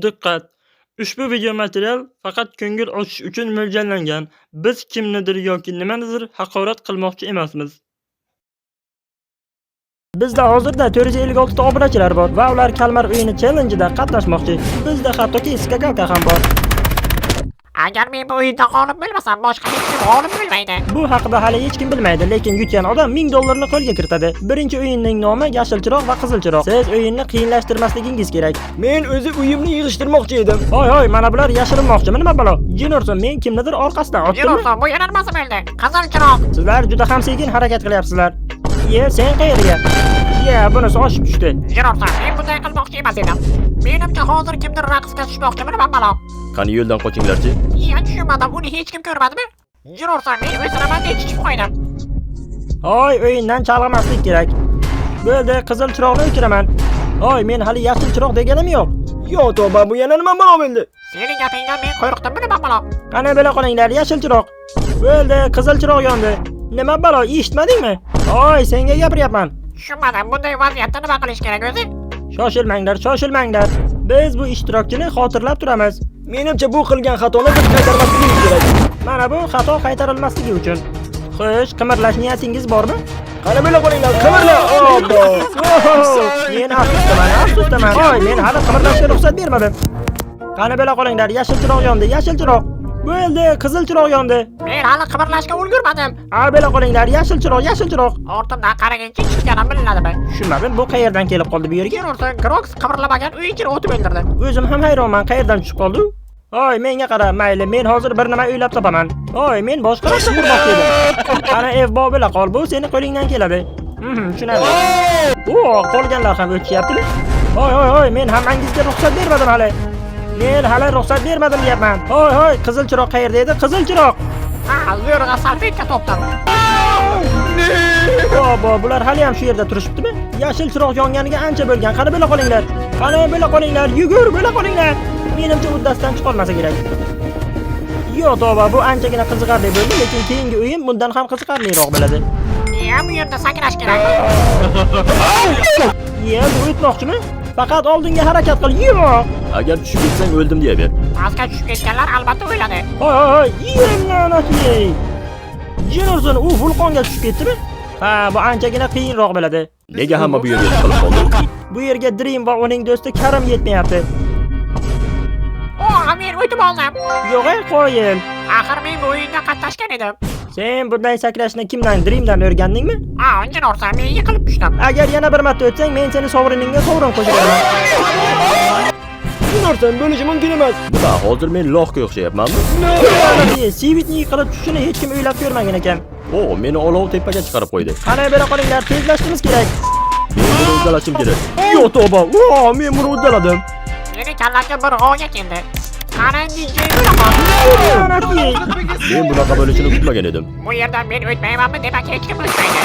Diqqat! Ushbu videomaterial faqat ko'ngil ochish uchun mo'ljallangan. Biz kimnidir yoki nimanidir haqorat qilmoqchi emasmiz. Bizda hozirda 456 ta obunachilar bor va ular Kalmar o'yini challenge'ida qatnashmoqchi. Bizda hattoki скакалка ham bor. Agar men bu o'yinda g'olib bo'lmasam, boshqa hech kim g'olib bo'lmaydi. Bu haqida hali hech kim bilmaydi, lekin yutgan odam 1000 dollarni qo'lga kiritadi. Birinchi o'yinning nomi yashil chiroq va qizil chiroq. Siz o'yinni qiyinlashtirmasligingiz kerak. Men o'zi uyimni yig'ishtirmoqchi edim. Hoy hoy, mana bular yashirinmoqchimi, nima balo? Jinurson, men kimnidir orqasidan otdimmi? Jinurson, bu yana nimasi bo'ldi? Qizil chiroq. Sizlar juda ham sekin harakat qilyapsizlar. Ye, sen qayerga? Ye, bunisi oshib tushdi. Jinurson, men bunday qilmoqchi emas edim. Menimcha, hozir kimdir raqsga tushmoqchimi, nima balo? Qani, yo'ldan qochinglarchi. Ya, tushunmadim, uni hech kim ko'rmadimi? Jinurson, men o'siraman deb chichib qo'ydim. Hoy, o'yindan chalg'imaslik kerak. Bo'ldi, qizil chiroqni o'chiraman. Hoy, men hali yashil chiroq deganim yo'q. Yo tavba, bu yana nima balo bo'ldi? Sening gapingdan men qo'rqdimmi, nima balo? Qani, bo'la qolinglar, yashil chiroq. Bo'ldi, qizil chiroq yondi. Nima balo, eshitmadingmi? Hoy, senga gapiryapman. Tushunmadim, bunday vaziyatda nima qilish kerak o'zi? Shoshilmanglar, shoshilmanglar. Biz bu ishtirokchini xotirlab turamiz. Menimcha, bu qilgan xatoni biz qaytarmasligimiz kerak. Mana bu xato qaytarilmasligi uchun. Xo'sh, qimirlash niyatingiz bormi? Qani, bo'la qolinglar, qimirla. Obbo. Oho, men afsusdaman, afsusdaman. Voy, men hali qimirlashga ruxsat bermadim. Qani, bo'la qolinglar, yashil chiroq yondi, yashil chiroq. Bo'ldi, qizil chiroq yondi. Men hali qimirlashga ulgurmadim. A, bo'la qolinglar, yashil chiroq, yashil chiroq. Ortimdan qaraguncha chichganim bilinadimi? Tushunmadim, bu qayerdan kelib qoldi bu yerga? Jinurson, Grox qimirlamagan uy ichini o'tib o'ldirdi. O'zim ham hayronman, qayerdan tushib qoldi u? Voy, menga qara, mayli, men hozir bir nima o'ylab topaman. Voy, men boshqa narsa qurmoqchi edim. Qani, Evbo, bo'la qol, bu seni qo'lingdan keladi. Tushunarli. O, qolganlar ham o'tishyaptimi? Hoy, hoy, hoy, men hammangizga ruxsat bermadim hali. Men hali ruxsat bermadim deyapman. Hoy, hoy, qizil chiroq qayerda edi? Qizil chiroq. Ha, zo'rg'a salfetka topdim. Bobo, bular hali ham shu yerda turishibdimi? Yashil chiroq yonganiga ancha bo'lgan. Qani, bo'la qolinglar. Qani, bo'la qolinglar. Yugur, bo'la qolinglar. Menimcha, uddasidan chiqolmasa kerak. Yo'q, tavba, bu anchagina qiziqarli bo'ldi, lekin keyingi o'yin bundan ham qiziqarliroq bo'ladi. Ya, bu yerda sakrash kerak. Ye, bu o'tmoqchimi? Faqat oldinga harakat qil. Yo'q. Agar tushib ketsang, o'ldim deyaver. Pastga tushib ketganlar albatta o'ladi. Hoy, hoy, hoy, la'nati. Jinurson, u vulqonga tushib ketdimi? Ha, bu anchagina qiyinroq bo'ladi. Nega hamma bu yerga tiqilib qoldi? Bu yerga Dream va uning do'sti Karim yetmayapti. O, men o'tib oldim. Yo'q, ey, qoyil. Axir men bu o'yinda qatnashgan edim. Sen bunday sakrashni kimdan, Dreamdan o'rgandingmi? Ha, Jinurson, men yiqilib tushdim. Agar yana bir marta o'tsang, men seni sovriningga sovrin qo'shib beraman. Jinurson, bo'lishi mumkin emas. Nima, hozir men лох ga o'xshayapmanmi? La'nati, Sivitni yiqilib tushishini hech kim o'ylab ko'rmagan ekan. O, meni olov tepaga chiqarib qo'ydi. Qani, bo'la qolinglar, tezlashimiz kerak. Men buni uddalashim kerak. Yo tavba, o, men buni uddaladim. Meni kallamga bir g'oya keldi. Qani, DJ, bo'la qol. La'nati. Men bunaqa bo'lishini kutmagan edim. Bu yerdan men o'tmaymanmi, demak hech kim o'tmaydi.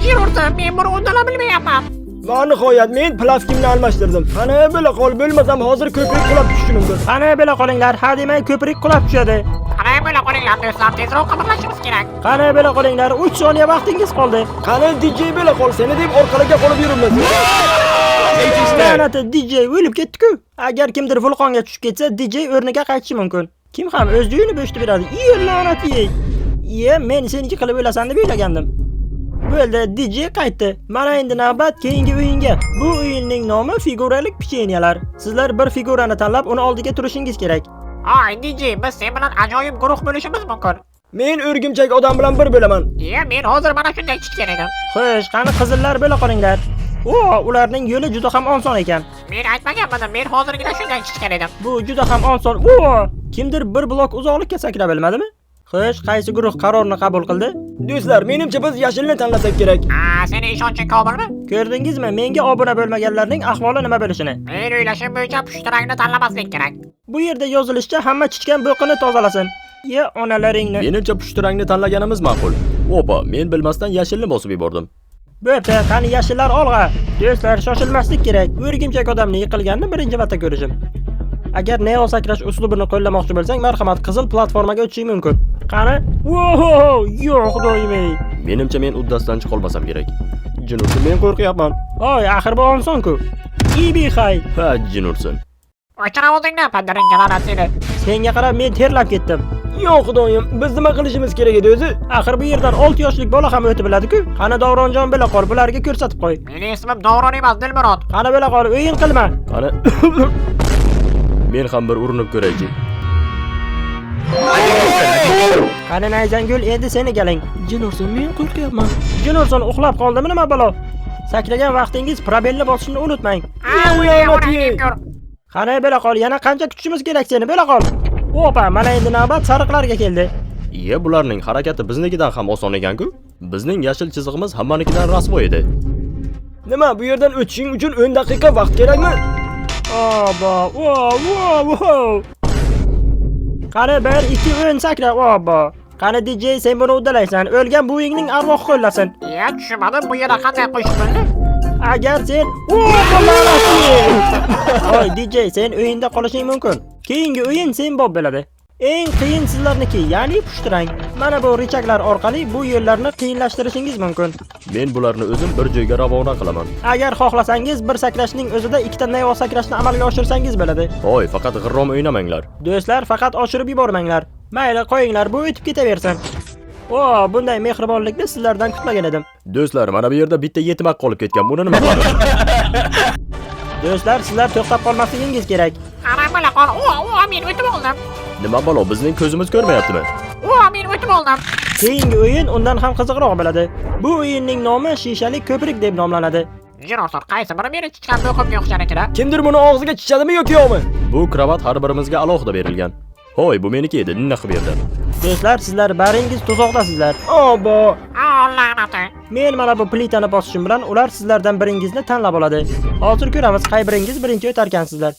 Jinurson, men buni uddala bilmayapman. Va nihoyat men плавки mni almashtirdim. Qani, bo'la qol, bo'lmasam hozir ko'prik qulab tushishi mumkin. Qani, bo'la qolinglar, ha demay ko'prik qulab tushadi. Qani, bo'la qolinglar, do'stlar, tezroq qimirlashimiz kerak. Qani, bo'la qolinglar, 3 soniya vaqtingiz qoldi. Qani, DJ, bo'la qol, seni deb orqalaga qolib yuribmiz. La'nati, DJ o'lib ketdi-ku. Agar kimdir vulqonga tushib ketsa, DJ o'rniga qaytishi mumkin. Kim ham o'z joyini bo'shitib beradi? Iye, la'nati. Iye, men seniki qilib o'lasan deb o'ylagandim. Bo'ldi, DJ qaytdi. Mana endi navbat keyingi o'yinga. Bu o'yinning nomi figuralik pechenyalar. Sizlar bir figurani tanlab, uni oldiga turishingiz kerak. Ay, DJ, biz sen bilan ajoyib guruh bo'lishimiz mumkin. Men o'rgimchak odam bilan bir bo'laman. Iya, men hozir mana shunday chichgan edim. Xo'sh, qani, qizillar, bo'la qolinglar. O, ularning yo'li juda ham oson ekan. Men aytmaganmidim, men hozirgina shunday chichgan edim. Bu juda ham oson. O, kimdir bir blok uzoqlikka sakra bilmadimi? Xo'sh, qaysi guruh qarorni qabul qildi? Do'stlar, menimcha, biz yashilni tanlasak kerak. A, seni ishonching komilmi? Ko'rdingizmi, menga obuna bo'lmaganlarning ahvoli nima bo'lishini? Men o'ylashim bo'yicha pushti rangni tanlamaslik kerak. Bu yerda yozilishicha, hamma chichgan bo'qini tozalasin. Ye, onalaringni. Menimcha, pushti rangni tanlaganimiz ma'qul. Opa, men bilmasdan yashilni bosib yubordim. Bo'pti, qani, yashillar, olg'a. Do'stlar, shoshilmaslik kerak. O'rgimchak odamni yiqilganini birinchi marta ko'rishim. Agar neo sakrash uslubini qo'llamoqchi bo'lsang, marhamat, qizil platformaga o'tishing mumkin. Qani? Woho! Yo'q, xudoyim ey. Menimcha, men uddasidan chiqolmasam kerak. Jin ursin, men qo'rqyapman. Voy, axir bu oson-ku. Ibixay. Ha, jin ursin. O'chir ovozingni, padaringga la'nat seni. Senga qarab men terlab ketdim. Yo xudoyim, biz nima qilishimiz kerak edi o'zi? Axir bu yerdan 6 yoshlik bola ham o'tib biladi-ku. Qani Davronjon bila qol, bularga ko'rsatib qo'y. Meni ismim Davron emas, Dilmurod. Qani bila qol, o'yin qilma. Qani. Men ham bir urinib ko'raychi. Qani Nayzangul, endi seni galing. Jin ursin, men qo'rqyapman. Jin ursin, uxlab qoldimi nima balo? Sakragan vaqtingiz probelni bosishni unutmang. La'nat. Ko'r. Qani bila qol, yana qancha kutishimiz kerak seni, bila qol. Opa, mana endi navbat sariqlarga keldi. Iye, bularning harakati biznikidan ham oson ekan-ku. Bizning yashil chizig'imiz hammanikidan rasvo edi. Nima, bu yerdan o'tishing uchun 10 daqiqa vaqt kerakmi? Oba, vo, vo, vo. Qani 1 2 10 sakra, oba. Qani DJ, sen buni uddalaysan. O'lgan buvingning arvohi qo'llasin. Ya, tushunmadim, bu yerda qanday qo'shiq bo'ldi? Agar sen Opa, la'natli. Oy DJ, sen o'yinda qolishing mumkin. Keyingi o'yin sen bob bo'ladi. Eng qiyin sizlarniki, ya'ni pushti rang. Mana bu richaglar orqali bu yo'llarni qiyinlashtirishingiz mumkin. Men bularni o'zim bir joyga ravona qilaman. Agar xohlasangiz bir sakrashning o'zida ikkita nayvo sakrashni amalga oshirsangiz bo'ladi. Oy, faqat g'irrom o'ynamanglar. Do'stlar, faqat oshirib yubormanglar. Mayli, qo'yinglar, bu o'tib ketaversin. O, bunday mehribonlikni sizlardan kutmagan edim. Do'stlar, mana bu yerda bitta yetmak qolib ketgan. Buni nima qilamiz? Do'stlar, sizlar to'xtab qolmasligingiz kerak. Qara bila qol. O, o, men o'tib oldim. Nima balo, bizning ko'zimiz ko'rmayaptimi? O, men o'tib oldim. Keyingi o'yin undan ham qiziqroq bo'ladi. Bu o'yinning nomi shishali ko'prik deb nomlanadi. Jin ursin, qaysi biri meni chichgan bo'qimga o'xshar ekan? Kimdir buni og'ziga chichadimi yoki yo'qmi? Bu kravat har birimizga alohida berilgan. Hoy, bu meniki edi, nima qilib berdi? Do'stlar, sizlar baringiz tuzoqdasizlar. Obo. A, la'nati. Men mana bu plitani bosishim bilan ular sizlardan biringizni tanlab oladi. Hozir ko'ramiz qay biringiz birinchi o'tarkansizlar.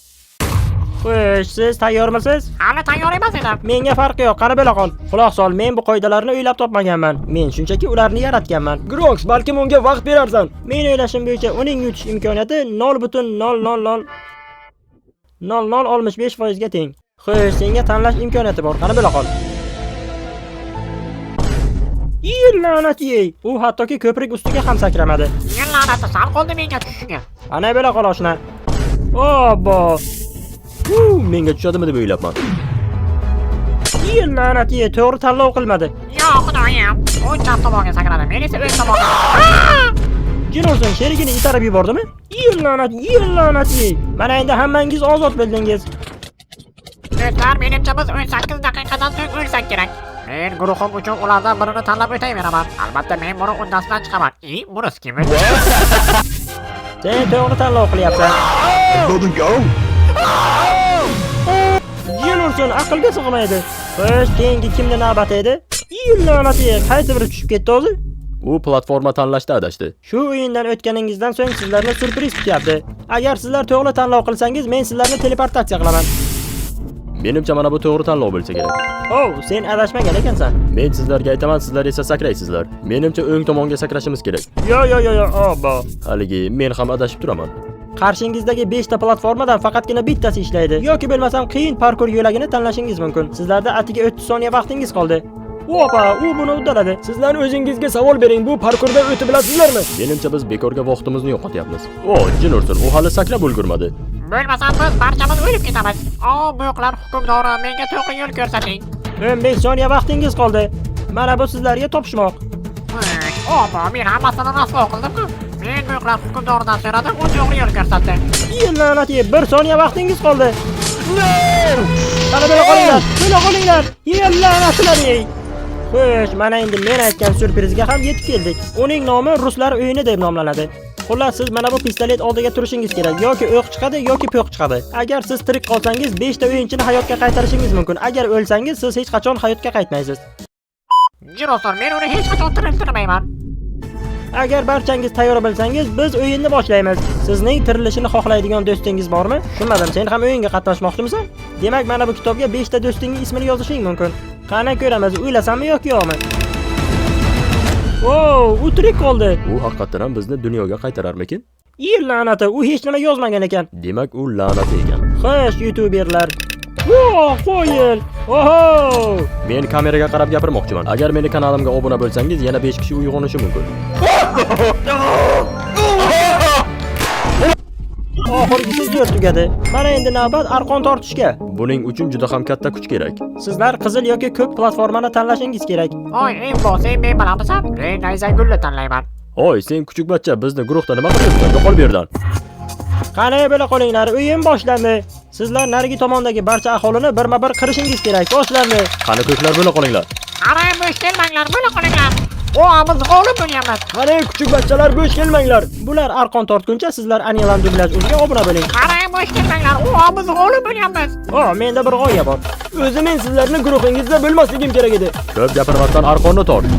Xo'sh, siz tayyormisiz? Hali tayyor emas edim. Menga farqi yo'q, qani bo'la qol. Quloq sol, men bu qoidalarni o'ylab topmaganman. Men shunchaki ularni yaratganman. Grox, balkim unga vaqt berarsan. Men o'ylashim bo'yicha uning yutish imkoniyati 0.0000065% ga teng. Xo'sh, senga tanlash imkoniyati bor. Qani bo'la qol. La'nati! U hattoki ko'prik ustiga ham sakramadi. Yin la'nati, sal qoldi menga tushishga. Ana bo'la qol oshna. Obbo! Menga tushadimi deb o'ylabman. La'nati, to'g'ri tanlov qilmadi. Yo, xudoyim. U chap tomonga sakradi, men esa o'ng tomonga. Jin ursin, sherigini itarib yubordimi? La'nat, la'nati. Mana endi hammangiz ozod bo'ldingiz. Do'stlar, menimcha biz 18 daqiqadan so'ng o'lsak kerak. Men guruhim uchun ulardan birini tanlab o'tayveraman. Albatta men buni uddasidan chiqaman. I, bunisi kim? Sen to'g'ri tanlov qilyapsan. Jin ursin, aqlga sig'maydi. Xo'sh, keyingi kimni navbati edi? La'nati, qaysi biri tushib ketdi o'zi? U platforma tanlashda adashdi. Shu o'yindan o'tganingizdan so'ng sizlarni syurpriz kutyapti. Agar sizlar to'g'ri tanlov qilsangiz, men sizlarni teleportatsiya qilaman. Menimcha mana bu to'g'ri tanlov bo'lsa kerak. Oh, sen adashmagan ekansan. Men sizlarga aytaman, sizlar esa sakraysizlar. Menimcha o'ng tomonga sakrashimiz kerak. Yo yo yo yo, obbo. Haligi men ham adashib turaman. Qarshingizdagi 5 ta platformadan faqatgina bittasi ishlaydi. Yoki bo'lmasam qiyin parkur yo'lagini tanlashingiz mumkin. Sizlarda atiga 30 soniya vaqtingiz qoldi. Opa, u buni uddaladi. Sizlar o'zingizga savol bering, bu parkurda o'tib bilasizlarmi? Menimcha biz bekorga vaqtimizni yo'qotyapmiz. O, jin ursin, u hali sakrab ulgurmadi. Bo'lmasam biz barchamiz o'lib ketamiz. O, bo'qlar hukmdori, menga to'g'ri yo'l ko'rsating. 15 soniya vaqtingiz qoldi. Mana bu sizlarga topishmoq. Opa, men hammasini rasvo qildim-ku. Men bo'qlar hukmdoridan so'radim, u to'g'ri yo'l ko'rsatdi. La'nati, 1 soniya vaqtingiz qoldi. Qani bo'la qolinglar, bo'la qolinglar. La'natlar ey. Xo'sh, mana endi men aytgan syurprizga ham yetib keldik. Uning nomi ruslar o'yini deb nomlanadi. Xullas, siz mana bu pistolet oldiga turishingiz kerak. Yoki o'q chiqadi, yoki po'q chiqadi. Agar siz tirik qolsangiz, 5 ta o'yinchini hayotga qaytarishingiz mumkin. Agar o'lsangiz, siz hech qachon hayotga qaytmaysiz. Jirosor, men uni hech qachon tiriltirmayman. Agar barchangiz tayyor bo'lsangiz, biz o'yinni boshlaymiz. Sizning tirilishini xohlaydigan do'stingiz bormi? Tushunmadim, sen ham o'yinga qatnashmoqchimisan? Demak, mana bu kitobga 5 ta do'stingning ismini yozishing mumkin. Qani ko'ramiz, o'ylasanmi yoki yo'qmi? O, u tirik qoldi. U haqiqatdan ham bizni dunyoga qaytararmikin? La'nati, u hech nima yozmagan ekan. Demak, u la'nati ekan. Xo'sh, youtuberlar. O, qo'yil. Oho! Men kameraga qarab gapirmoqchiman. Agar meni kanalimga obuna bo'lsangiz, yana 5 kishi uyg'onishi mumkin. Oxirgisi zo'r tugadi. Mana endi navbat arqon tortishga. Buning uchun juda ham katta kuch kerak. Sizlar qizil yoki ko'k platformani tanlashingiz kerak. Oy, Embo, sen men bilanmisan? Men nayzagulni tanlayman. Oy, sen kuchuk bachcha, bizni guruhda nima qilyapsan? Yo'qol bu yerdan. Qani bo'la qolinglar, o'yin boshlandi. Sizlar narigi tomondagi barcha aholini birma-bir qirishingiz kerak. Boshlandi. Qani ko'klar bo'la qolinglar. Qani bo'sh kelmanglar, bo'la qolinglar. O, biz g'olib bo'lyapmiz. Qani kuchuk bachchalar, bo'sh kelmanglar. Bular arqon tortguncha sizlar Anilan dublyaj o'ziga obuna bo'ling. Qani bo'sh kelmanglar, o, biz g'olib bo'lyapmiz. O, menda bir g'oya bor. O'zi men sizlarni guruhingizda bo'lmasligim kerak edi. Ko'p gapirmasdan arqonni tort.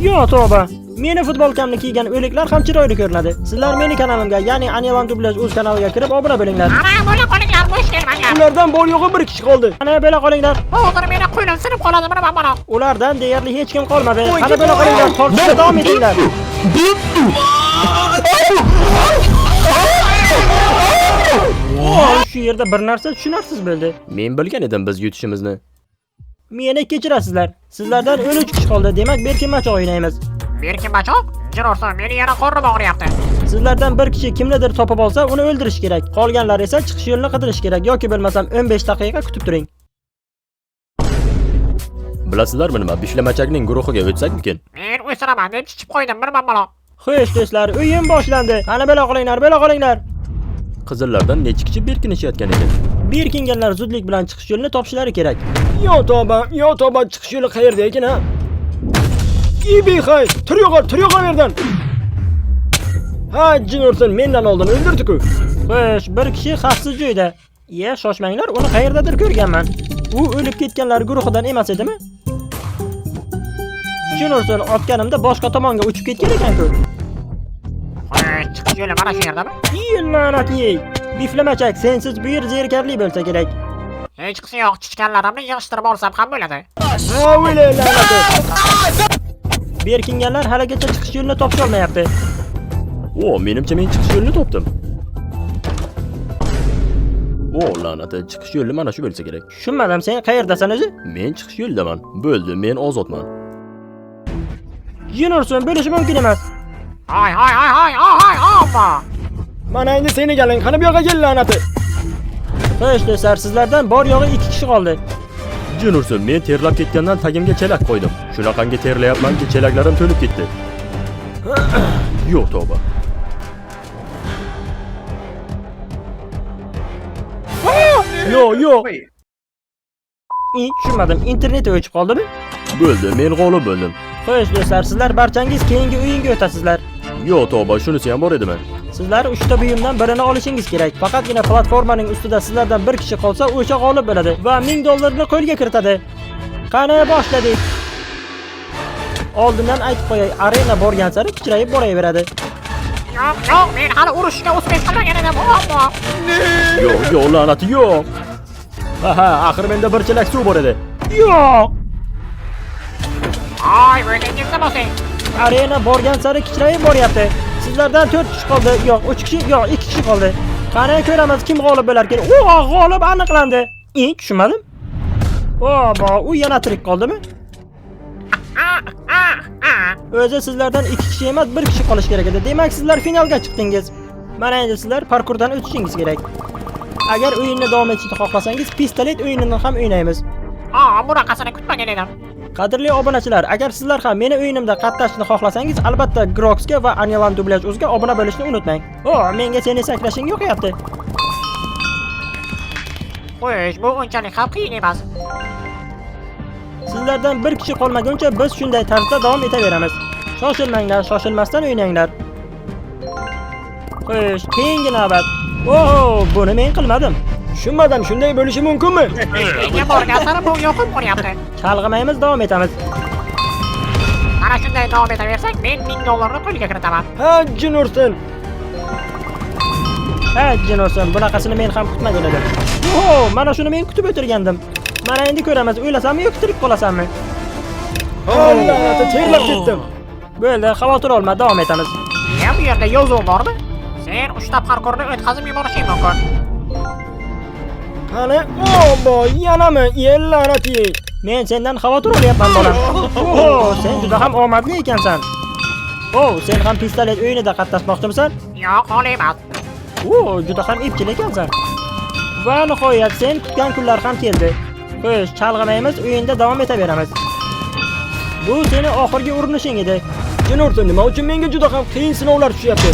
Yo tavba. Meni futbolkamni kiygan o'liklar ham chiroyli ko'rinadi. Sizlar meni kanalimga, ya'ni Anilan dublyaj o'z kanaliga kirib obuna bo'linglar. Qani bo'la qolinglar, bo'sh kelmanglar. Ulardan bor yo'g'i bir kishi qoldi. Qani bo'la qolinglar. Hozir meni qo'lim sinib qoladi, buni mana. Ulardan deyarli hech kim qolmadi. Qani bo'la qolinglar, tortishda davom etinglar. O, shu yerda bir narsa tushunarsiz bo'ldi. Men bilgan edim biz yutishimizni. Meni kechirasizlar. Sizlardan 13 kishi qoldi. Demak, berkinmachoq o'ynaymiz. Berkinmachoq, jin ursin, meni yana qornim og'riyapti. Sizlardan bir kishi kimnidir topib olsa, uni o'ldirish kerak. Qolganlar esa chiqish yo'lini qidirish kerak yoki bo'lmasam 15 daqiqa kutib turing. Bilasizlarmi nima? Bishlamachakning guruhiga o'tsakmikin? Men o'siraman deb chichib qo'ydim, bir balo. Xo'sh do'stlar, o'yin boshlandi. Qani bo'la qolinglar, bo'la qolinglar. Qizillardan necha kishi berkinishayotgan edi? Berkinganlar zudlik bilan chiqish yo'lini topishlari kerak. Yo tavba, yo tavba, chiqish yo'li qayerda ekan ha? Ibixay, tur yo'qol, tur yo'qol bu yerdan. Ha, jin ursin, mendan oldin o'ldirdi-ku. Xo'sh, bir kishi xavfsiz joyda. Iya, shoshmanglar, uni qayerdadir ko'rganman. U o'lib ketganlar guruhidan emas edimi? Jin ursin, otganimda boshqa tomonga uchib ketgan ekan-ku. Xo'sh, chiqish yo'li mana shu yerdami? Iy, la'nat yey. Biflamachak, sensiz bu yer zerikarli bo'lsa kerak. Hechqisi yo'q, chichganlarimni yig'ishtirib olsam ham bo'ladi. Ha, o'lay la'nati. Berkinganlar haligacha chiqish yo'lini topisha olmayapti. O, menimcha men chiqish yo'lini topdim. O, la'nati, chiqish yo'li mana shu bo'lsa kerak. Tushunmadim, sen qayerdasan o'zi? Men chiqish yo'lidaman. Bo'ldi, men ozodman. Jin ursin, bo'lishi mumkin emas. Hay hay hay hay hay hay. Mana endi seni galing, qani bu yoqqa kel la'nati. Xo'sh do'stlar, sizlardan bor yo'g'i 2 kishi qoldi. Jin ursin, men terlab ketgandan tagimga chelak qo'ydim. Shunaqangi terlayapmanki, chelaklarim to'lib ketdi. Yo'q tavba. Yo'q, yo'q. Tushunmadim, internet o'chib qoldimi? Bo'ldi, men g'olib bo'ldim. Xo'sh do'stlar, sizlar barchangiz keyingi o'yinga o'tasizlar. Yo'q tavba, shunisi ham bor edimi? Sizlar 3 ta buyumdan birini olishingiz kerak. Faqatgina platformaning ustida sizlardan bir kishi qolsa, o'sha g'olib bo'ladi va 1000 dollarni qo'lga kiritadi. Qani boshladik. Oldindan aytib qo'yay, arena borgan sari kichrayib boraveradi. Yo'q, yo'q, men hali urushga uspet qilmagan edim. Ammo Yo'q, yo'q, la'nati yo'q. Aha, axir menda bir chelak suv bor edi. Yo'q! Ay, o'zingizni bosing. Arena borgan sari kichrayib boryapti. Sizlardan 4 kishi qoldi. Yo'q, 3 kishi, yo'q, 2 kishi qoldi. Qani ko'ramiz kim g'olib bo'larkan. O, g'olib aniqlandi. Tushunmadim. Obo, u yana tirik qoldimi? O'zi sizlardan 2 kishi emas, 1 kishi qolish kerak edi. Demak, sizlar finalga chiqdingiz. Mana endi sizlar parkurdan o'tishingiz kerak. Agar o'yinni davom etishni xohlasangiz, pistolet o'yinini ham o'ynaymiz. Bunaqasini kutmagan edim. Qadrli obunachilar, agar sizlar ham meni o'yinimda qatnashishni xohlasangiz, albatta Groxga va Anilan Dublyaj uzga obuna bo'lishni unutmang. O, menga seni sakrashing yoqyapti. Xo'sh, bu unchalik ham qiyin emas. Sizlardan bir kishi qolmaguncha biz shunday tarzda davom etaveramiz. Shoshilmanglar, shoshilmasdan o'ynanglar. Xo'sh, keyingi navbat. Oho, buni men qilmadim. Tushunmadim, shunday bo'lishi mumkinmi? Menga borgan sari bu yoqib boryapti. Chalg'imaymiz, davom etamiz. Mana shunday davom etaversak, men 1000 dollarni qo'lga kiritaman. Ha, jin ursin. Ha, jin ursin, bunaqasini men ham kutmagan edim. Oho, mana shuni men kutib o'tirgandim. Mana endi ko'ramiz, o'lasanmi yoki tirik qolasanmi? Ha, la'nati, terlab ketdim. Bo'ldi, xavotir olma, davom etamiz. Ya bu yerda yozuv bormi? Sen 3 ta parkurni o'tkazib yuborishing mumkin. Qani, obo, yanami? Ye la'nati. Men sendan xavotir olyapman, bolam. Oho, sen juda ham omadli ekansan. Oh, sen ham pistolet o'yinida qatnashmoqchimisan? Yo'q, holi emas. O, juda ham epchil ekansan. Va nihoyat sen kutgan kunlar ham keldi. Xo'sh, chalg'imaymiz, o'yinda davom etaveramiz. Bu seni oxirgi urinishing edi. Jin ursin, nima uchun menga juda ham qiyin sinovlar tushyapti?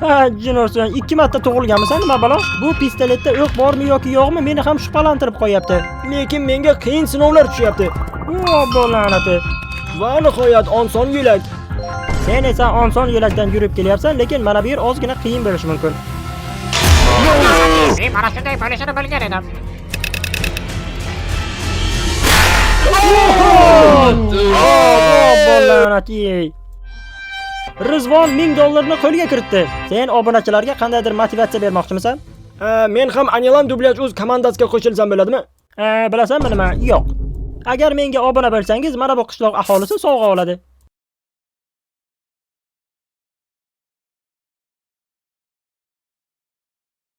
Ha, jin ursin, ikki marta tug'ilganmisan, nima balo? Bu pistoletda o'q bormi yoki yo'qmi, meni ham shubhalantirib qo'yapti. Lekin menga qiyin sinovlar tushyapti. O, bo'la'nati. Va nihoyat oson yo'lak. Sen esa oson yo'lakdan yurib kelyapsan, lekin mana bu yer ozgina qiyin bo'lishi mumkin. Men mana shunday bo'lishini bilgan edim. Bo'la'nati. Rizvon 1000 dollarni qo'lga kiritdi. Sen obunachilarga qandaydir motivatsiya bermoqchimisan? Men ham Anilan dublyaj o'z komandasiga qo'shilsam bo'ladimi? Bilasanmi nima? Yo'q. Agar menga obuna bo'lsangiz, mana bu qishloq aholisi sovg'a oladi.